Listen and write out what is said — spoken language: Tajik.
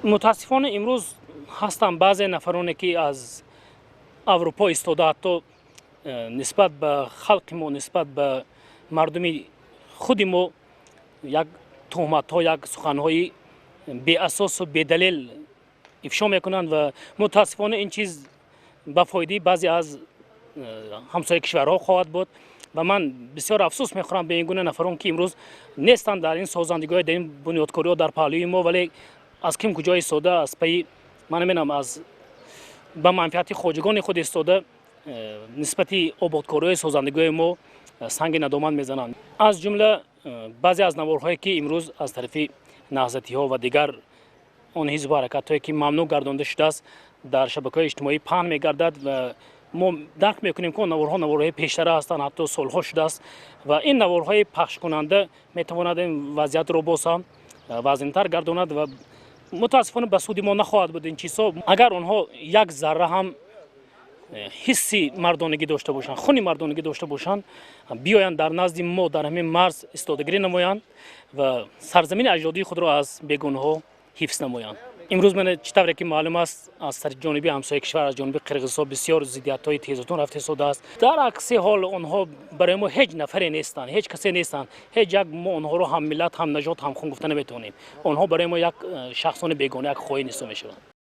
Мутаассифона, имрӯз ҳастанд баъзе нафароне, ки аз Аврупо истода, ҳатто нисбат ба халқи мо, нисбат ба мардуми худи мо як туҳматҳо, як суханҳои беасосу бедалел ифшо мекунанд ва мутаассифона ин чиз ба фоидаи баъзе аз ҳамсояи кишварҳо хоҳад буд. Ва ман бисёр афсӯс мехӯрам ба ин гуна нафарон, ки имрӯз нестанд дар ин созандагиҳо, дар ин бунёдкориҳо дар паҳлӯи мо, вале аз ким куҷо истода, аз пайи ман намедонам, аз ба манфиати хоҷагони худ истода, нисбати ободкориҳои созандагиҳои мо санги надомат мезананд. Аз ҷумла баъзе аз наворҳое, ки имрӯз аз тарафи наҳзатиҳо ва дигар он ҳизбу ҳаракатҳое, ки мамнӯъ гардонда шудааст, дар шабакаҳои иҷтимоӣ паҳн мегардад ва мо дарк мекунем, ки он наворҳо наворҳои пештара ҳастанд, ҳатто солҳо шудааст ва ин наворҳои пахшкунанда метавонад ин вазъиятро боз ҳам вазнинтар гардонад ва мутаассифона ба суди мо нахоҳад буд ин чизҳо. Агар онҳо як зарра ҳам ҳисси мардонагӣ дошта бошанд, хуни мардонагӣ дошта бошанд, биёянд, дар назди мо дар ҳамин марз истодагирӣ намоянд ва сарзамини аҷдодии худро аз бегонаҳо ҳифз намоянд. Имрӯз мана, чӣ тавре ки маълум аст, аз ҷониби ҳамсояи кишвар, аз ҷониби Қирғизҳо бисёр зиддиятҳои тезутун рафта истодааст. Дар акси ҳол онҳо барои мо ҳеҷ нафаре нестанд, ҳеҷ касе нестанд. Ҳеҷ як мо онҳоро ҳам миллат, ҳам нажод, ҳам хун гуфта наметавонем. Онҳо барои мо як шахсони бегона, як хоин ҳисоб мешаванд.